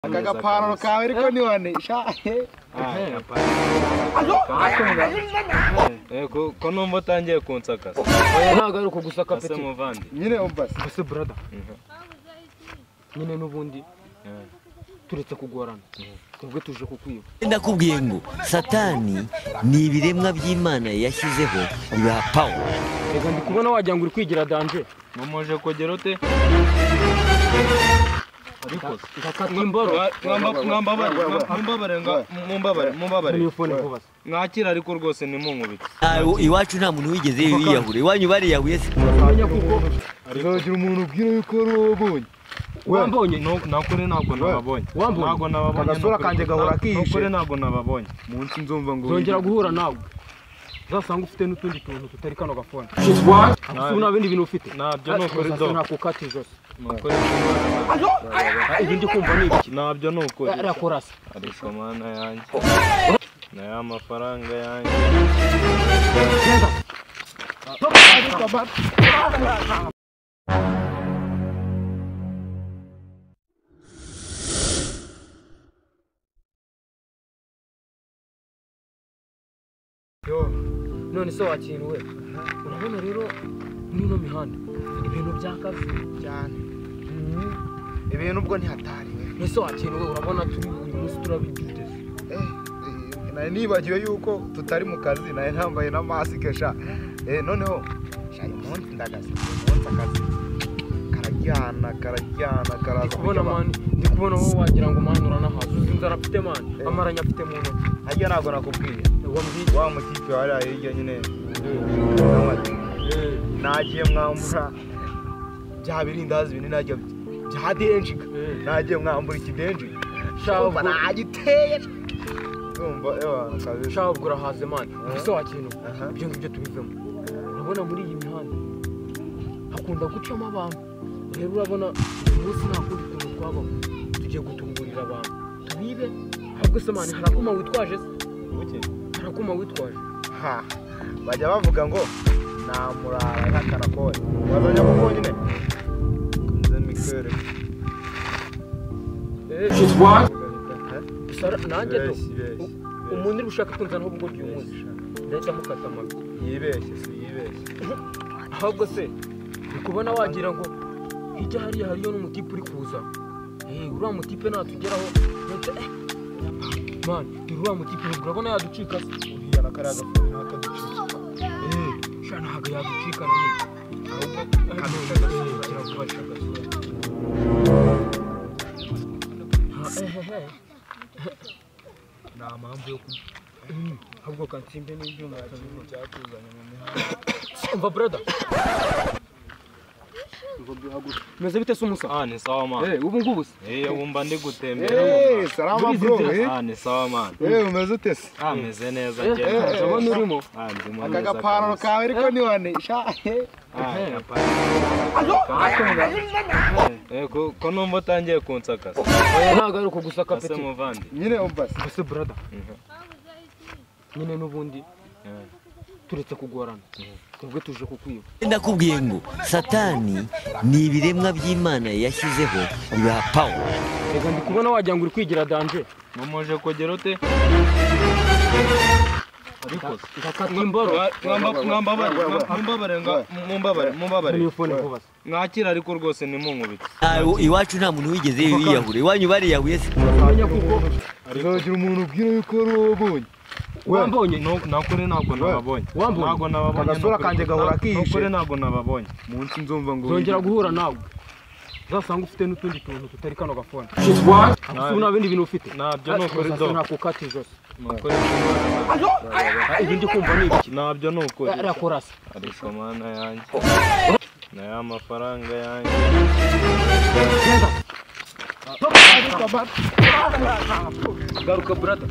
Aka gapantaro kawe ariko ntiwane sha. Ko numva utangiye kunsakasa. Ntabwo ari ukugusaka Ase peti. muvandi. Nyine umva se. Mbese brother, nyine n'ubundi turetse kugorana, twebwe tuje kukwiba. Ndakubwiye ngo Satani ni ibiremwa by'Imana yashyizeho bibaha power. Reka ndi kubona wagira ngo uri kwigira danger. Mumuje kugera ute? Ariko Ndakata imboro. mwambabare mumbabare mumbabare mumbabare. Niyo phone vuba se. Mwakira ariko rwose ntimunkubite. Iwacu nta muntu wigeze yiyahura, iwanyu bariyahuye se? Umenya kuko Uzagira umuntu ubwira yuko ari wowe wabonye. wambonye. Nakuri ntabwo nababonye. Wambonye. Ntabwo nababonye. Agasura kanjye gahora kihishe. Nakuri ntabwo nababonye. Munsi nzumva ngo Nzongera guhura nawe. Uzasanga ufite n'utundi tuntu tutari kano gafone. Gusa ubu nta bindi bintu ufite. Ntabyo ni ukuri do. Nakukata ijosi. Nukuri. Ibi ndi kumva ni ibiki? Ntabyo ni ukuri. Arakorasa. Ariko mana yanjye. Na ya mafaranga yanjye. Genda. None se wakintu we, urabona rero muri ino mihanda ibintu byakaze cyane. Ibintu ubwo ntihatariwe. None se wakintu we, urabona turi uyu munsi turabiduteze. Nari nibagiwe yuko tutari mu kazi, nari ntambaye na masike sha. Noneho sha uyu munsi ndagaze, uyu munsi akazi karajyana karajyana karaza. Ndi kubona mani, ndi kubona wowe wagira ngo mani uranahaza, uzi inzara afite mani, amaranya afite mu ntoki. Harya ntabwo nakubwiye. Wambwiye. Wa mutipe wari hirya nyine. Nagiye mwambura bya birindazi binini najya bya denjiga. Nagiye mwambura ikidenjiga. Sha Umva nagiteye. Ndumva ewa kabisa. Sha ubwo urahaze mani, ese wakintu Aha. ibyo ngibyo tubivemo. Urabona muri iyi mihanda hakunda gucamo abantu, rero urabona uyu munsi nta kundi kuntu twabaho, tugiye gutungurira abantu tubibe. Ahubwo se mani hari akuma witwaje se? Buke. Hari akuma witwaje? Ha, bajya bavuga ngo nta murara ihakana kone. Wazajya ko konyine. Nze mikwereke. Gusa nanjye do Ibeshye, ibeshye. umuntu uri bushaka kunzanaho ubwo uyu munsi ndahita mukata amabi. Yibeshye si yibeshye. Ahubwo se ndi kubona wagira ngo hirya hariya hariyo n'umutipe uri kuza. Uriya mutipe natugeraho ndahita man, dore uriya mutipe urabona yaducika se? Uriya na kariya gafuni ntakaducika. Sha ntabwo yaducika na nyine. Ahubwo Kiravubasha agasura. Nta mpamvu yo kurya. Ahubwo kansimbe n'ibyuma Ikintu cyatuzanye mu mihanda. Umva brother. Meze bite se umusa? Ah ni sawa man. Ubu ngubu se? Wumva ndi gutembera. Salama bro. Ah ni sawa man. Umeze ute se? Ah meze neza njye. Ndabona urimo. Ah ndimo Aka neza. gapantaro kawe ariko ntiwane sha. Ko numva utangiye kunsakasa. Ntabwo ari ukugusaka Ase peti. muvandi. Nyine umva se. Mbese brother, nyine n'ubundi turetse kugorana, twebwe tuje kukwiba. Ndakubwiye ngo Satani ni ibiremwa by'Imana yashyizeho bibaha power. Reka ndi kubona wagira ngo uri kwigira danger. Mumuje kugera ute? Ariko Ndakata imboro. mwambabare mumbabare mumbabare mumbabare. Niyo phone vuba se. Mwakira ariko rwose ntimunkubite. Iwacu nta muntu wigeze yiyahura, iwanyu bariyahuye se? Umenya kuko Uzagira umuntu ubwira yuko ari wowe wabonye. wambonye. Nakuri ntabwo nababonye. Wambonye. Ntabwo nababonye. Agasura kanjye gahora kihishe. Nakuri ntabwo nababonye. Munsi nzumva ngo Nzongera guhura nawe. Uzasanga ufite n'utundi tuntu tutari kano gafone. Gusa ubu nta bindi bintu ufite. Ntabyo ni ukuri do. Nakukata ijosi. Nukuri. Ibi ndi kumva ni ibiki? Ntabyo ni ukuri. Arakorasa. Ariko mana yanjye. Na ya mafaranga yanjye. Genda. Garuka brother.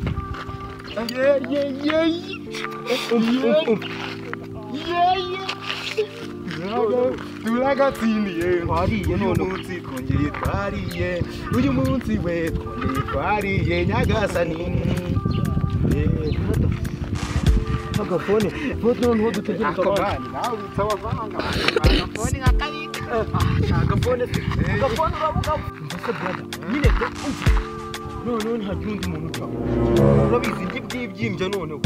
Turagatsindiye. Twariye Uyu none. munsi twongeye twariye. Uyu munsi we twongeye twariye Nyagasani. Agafone. Vuba noneho dutegereza Ako abandi. mani nawe ubitsa amafaranga. Agafone se. Agafone uravuga. Mbese brother, nyine umva. Noneho ntagira undi muntu uca. Urabizi ndi bwibyimbye noneho.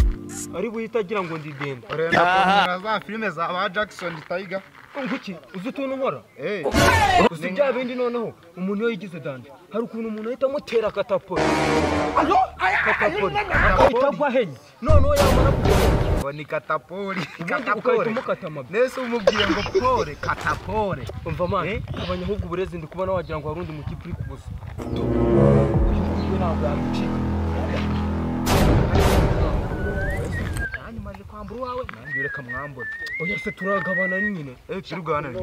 Ari buhita agira ngo ndidenda. Urenda kumera za filime za ba Jackson Tiger. Nguki uzi utuntu nkora? Uzi bya bindi noneho umuntu iyo yigize dande. Hari ukuntu umuntu ahita amutera katapoli. Katapoli. Akahita henye. Noneho yamara kugenda. Ni katapoli. Katapoli. Ukahita amabi. Nese umubwiye ngo pole katapole. Umva man, abanyahubwo uburezi ndi kubona wagira ngo harundi mukipe uri kubuza. Uyu ntabwo yagucika. Nanjye maje kwambura uwawe, nanjye reka mwambure. Oya se turagabana nyine. Turugabana.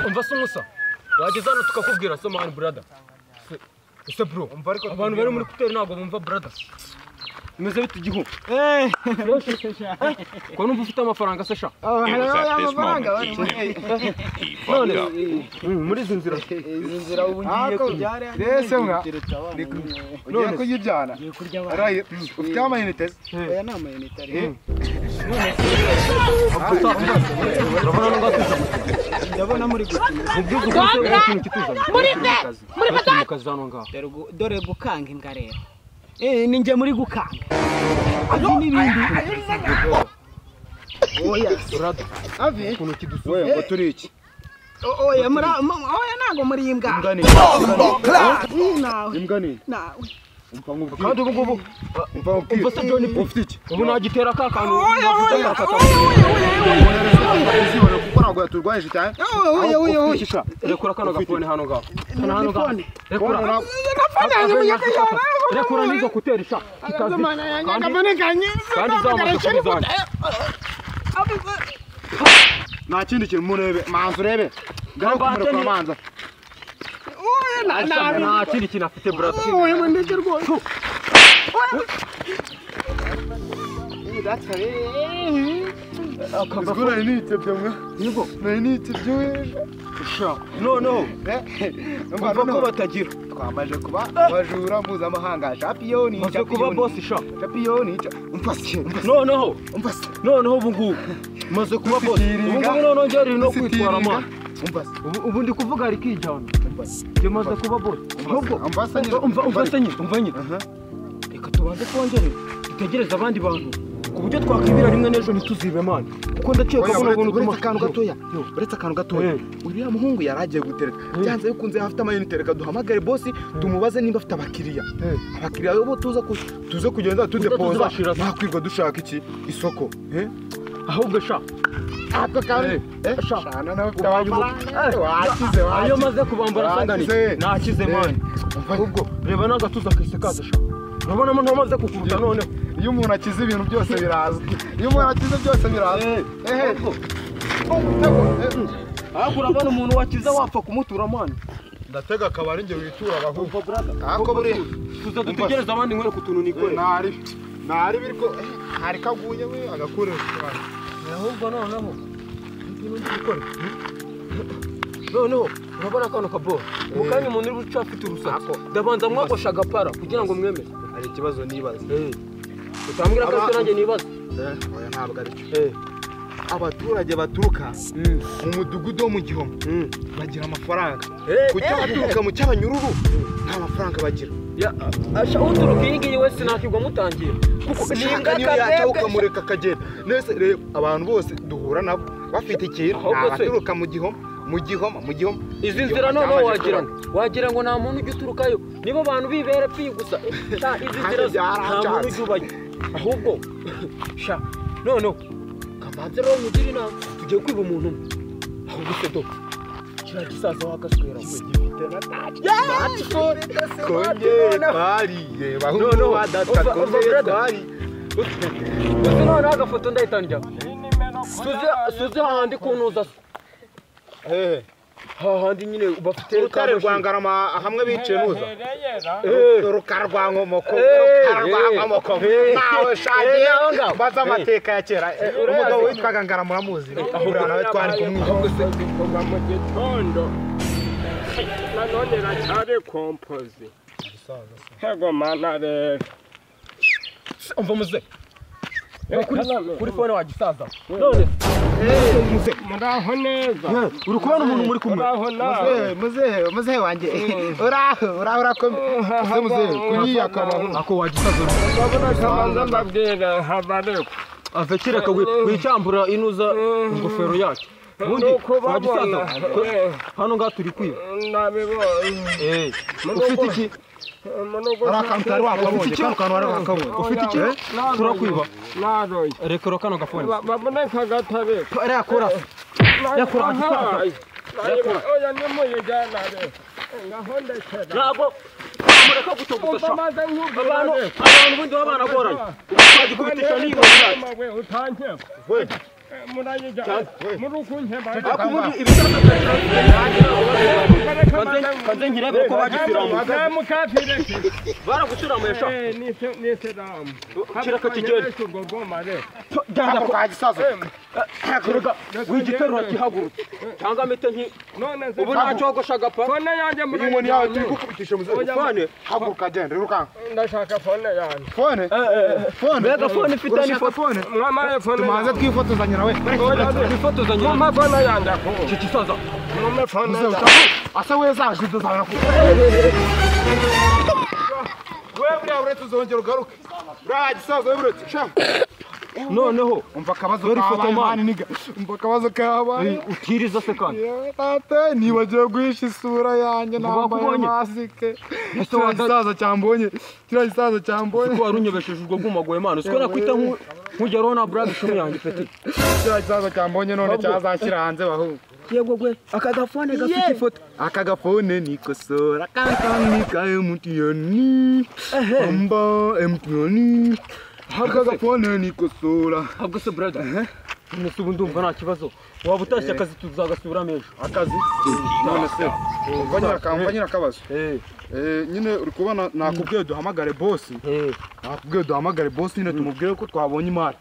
Umva se umusa. Wageze hano tukakubwira so man brother. Ese bro, abantu bari muri kuteri ntabwo bumva brother. Imeze bite igihu? Ko numva ufite amafaranga se sha? None muri izi nzira ubu ngiye kujyana. Ese mwa ugiye kuyijyana? Araye ufite amayinite? Oya nta mayinite ari. Ndabona muri gukina. Muri dore gukanga imbwa rero. Ninjye muri gukanga. N'ibindi. Oya, ave oya ngo turi iki? Oya muri oya ntago muri imbwa. Imbwa ni. Imbwa ni. Nawe. Umva nkubwire. Kandi ubu ngubu umva nkubwire. Umva se John ufite iki? Ubu nagitera ka kantu. Oya oya. Kuko ntabwo yaturwanyije cyane. Oya oya oya. Rekura kano gafone hano ngaho. Hano ngaho. Rekura. Rekura nizo kutera isha. Kandi zamaze. Nta kindi kintu murebe. Manza urebe. Ngaho kumureka manza. Oya nta kindi kintu afite brother. Oya mwendeke rwose. Akaba nari nitebye mwa. Nibwo nari nitebye. Noneho umva ko batagira. Twamaje kuba abajura mpuzamahanga champion. Maze kuba boss sha. Champion. Umva se. Noneho umva se. Noneho ubu ngubu maze kuba boss. Ubu ngubu noneho ngeri no kwitwara man. Umva se. Ubu ndi kuvuga ari kijyana. Umva se. Njye maze kuba boss. Ahubwo umva se nyine. Umva se nyine. Umva nyine. Reka tubanze twongere dutegereze abandi bantu. Ku buryo twakwibira rimwe n'ejo ntituzibe man. Kuko ndakeka ko nabona uretse akantu gatoya. Uretse akantu gatoya. Uriya muhungu yaragiye gutereta. Byanze bikunze afite amayinite reka duhamagare boss tumubaze nimba afite abakiriya. Abakiriya bo tuza kugenda tudepoza. Nakwirwa dushaka iki isoko. Ahubwo sha. Ako kandi shana nawe ufite amafaranga. Wakize wakize. Ayo maze kubambara sangani. Nakize man. Ahubwo reba n'agatuza kise kaza sha. Urabona mo ntamaze kukuruta noneho. Iyo umuntu akize ibintu byose biraza. Iyo umuntu akize byose biraza. Ehe. Ahubwo urabona umuntu wakize wapfa kumutura man. Ndatega akabari nge witura abahungu. Ako buri tuza dutegereza abandi nkwereka utuntu nikore. Nari. Nari biriko hari kaguye we agakoresho. Ahubwo noneho utuntu ndikore. Noneho urabona kano kabo. Mukanya umuntu uri guca afite urusatsi. Ndabanza mwogosha agapara kugira ngo mwemere. Hari ikibazo nibaza. Utambwira ko ari nanjye nibaza. Oya ntabwo ari cyo. Abaturage baturuka mu mudugudu wo mu Gihoma bagira amafaranga. Kuki abaturuka mu cy'abanyururu nta mafaranga bagira? Asha uturuka iyi ngiyi wese nakigwa mutangira. Kuko nimbwa niyo yaca ukamureka akagenda. Nese reba abantu bose duhura nabo bafite ikintu abaturuka mu Gihoma mu Gihoma mu Gihoma. Izi nzira noneho wagira ngo nta muntu ujya uturukayo. Nibo bantu bibera pfi gusa. Izi nzira nta muntu ujya ubayo. Ahubwo sha noneho kamanze rero mugire inama tugiye kwiba umuntu umwe. Ahubwo se do kiriya gisaza wakaswera gifite na smartphone kongere twariye bahungu ba data kongere twariye. Uzi noneho agafoto ndahita njya. Suzi hahandi kuntuza se. Hahandi nyine bafite urutare rwa Ngarama hamwe biciye nuza. Urukara rwa Nkomoko, urukara rwa Nkomoko. Nawe shagiye baza amateka ya kera. Umugabo witwaga Ngarama uramuzi. Uriya nawe twari kumwe. Kuva mu gitondo nanone iracyari kompozi. Hego mana rero. Umva muze. Kuri phone wa gisaza. None muze. Muraho neza. Uri kubona umuntu muri kumwe? Muzehe, muzehe wanjye. Uraho, uraho urakomeye. Ese muzehe, kunyiyakabaho. Ako wagisaza. Ndabona kabanza mbabwira habareko. Avekira kawe wicyambura inuza ingofero yacu. Ubundi wagisaza. Hano ngaha turi kwiba. Nabibonye. Ufite iki? Arakantu ari wakabonye, kano kantu ari wakabonye. Ufite iki? Turakwiba. Naroye. Rekera kano gafone. Baboneka gatareka. Rekura. Rekura agisaza. Rekura. Oya nimuyijyana re. Ngaho ndekera. Ntabwo mureka gutogusa. Abantu ubundi baba banagoranye. Twagikubitisha n'iyo we utankeba. We. Murayijyana. Murukunkeba. Akubundi ibisaza kanze nkirebe ko bagisiramu. Namukafire. Baragusiramuye sha. Ni siramu. Kiraka kigende. Urwo rwoma re. Genda Ako kagisaza. Kiraka wigiterura kihagurutse. Cyangwa mite nki None se ubu ntacogoshaga pa. Fone yanjye Iyi nkoni yawe turi kukubitisha muzehe. Fone. Haguruka genda, irukanka. Ndashaka fone yanjye. Fone? Fone? Mbega fone ifite Urashaka n'ifoto. fone? Mwamaye fone. Tumanze twifotozanya nawe. Twifotozanya. Mama fone yanjye ako. Iki gisaza. Mama fone Muzehe yanjye. ushaka. Asa we zaje tuzabona ku. We buriya uretse uzongera ugaruke. Buriya gisaza we buretse. Sha. Noneho Umva akabazo Dore ifoto, kabaye man. mani niga. Umva akabazo kabaye. utiriza se kandi. Yewe tate nibagiwe guhisha isura yanjye nambaye Bakubonye? masike. Ese Kiriya wada- gisaza cyambonye. Kiriya gisaza cyambonye. Ko warunyobesheje urwo rwuma gwe mwana. Siko nakwita nkugeraho na brag ishumi yanjye peti. Kiriya gisaza cyambonye none cyazanshyira hanze bahungu. Yego gwe aka gafone gafite ifoto. Aka gafone nikosora kankani ka MTN. Amba MTN. Aka gafone nikosora. Ahubwo se brother. None se ubu ndumva nta kibazo. Waba utashye akazi tuzagasubiramo ejo. Akazi none se umva nyine akabazo. Nyine uri kubona nakubwiye duhamagare boss. Nakubwiye duhamagare boss nyine tumubwire ko twabonye imari.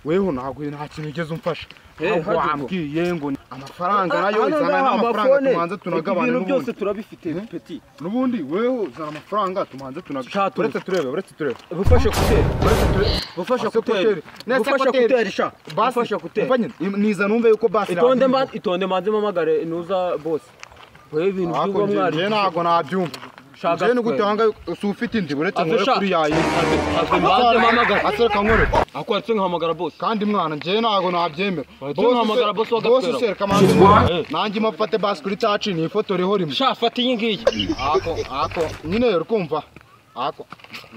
Weho ntabwo nta kintu ugeze umfasha. Ahubwo wambwiye ngo amafaranga nayo izana n'amafaranga tumanze tunagabane ibintu byose n'ubundi. Turabifite peti. N'ubundi weho zana amafaranga tumanze tunagabane. Sha, Uretse turebe, uretse turebe. Bufashe kuteri. Bufashe Ase kuteri. kuteri. Nese Bufashe kuteri. kuteri sha. Basi Bufashe kuteri. umva nyine niza numve yuko basi Itonde mba itonde manze mpamagare nuza boss. Wewe ibintu Ako by'uwo mwari. njye ntabwo nabyumva. Shaka Njye ni gute twere. wanga si ufite indi uretse Ave nkore sha. kuri yayi. Ave mbanze mpamagare. Asereka nkore. Akwatse nkahamagara boss. Kandi mwana njye ntabwo nabyemera. Wahita uhamagara boss wa Boss Gatwera. se reka manze nkore. Nanjye mafate basi kuri taci nifotoreho rimwe. Sha fata iyi ngiyi. Ako ako nyine uri kumva. Ako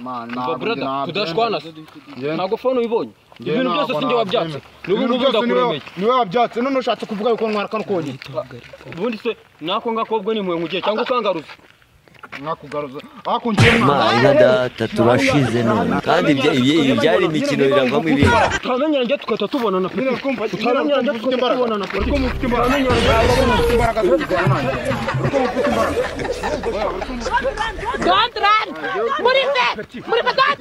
man Umva ntabwo njye brother nabyemera. tudashwana se. Njye- Ntabwo phone uyibonye. njye Ibintu byose ntabwo sinjye wabyatse. nabyemera. N'ubu Ibintu ngubu byose ndakuremeye. niwe wabyatse none ushatse kuvuga yuko ntwara kano konyine. Ubundi se nako ngakobwa ni mwe nkugiye cyangwa ukangaruza. Nkakugaruza. Ako njye mwana. Mana data turashize none kandi ibi byari imikino biravamo ibindi. Tutamenyera njye tugahita tubonana Nyine peti. uri kumva Tutamenyera njye ufite tugahita imbaraga. tubonana Uri peti. kumva ufite imbaraga. Ufite imbaraga zo kurwana nanjye. Uri kumva ufite imbaraga. Don't run! Murife! Murife, don't!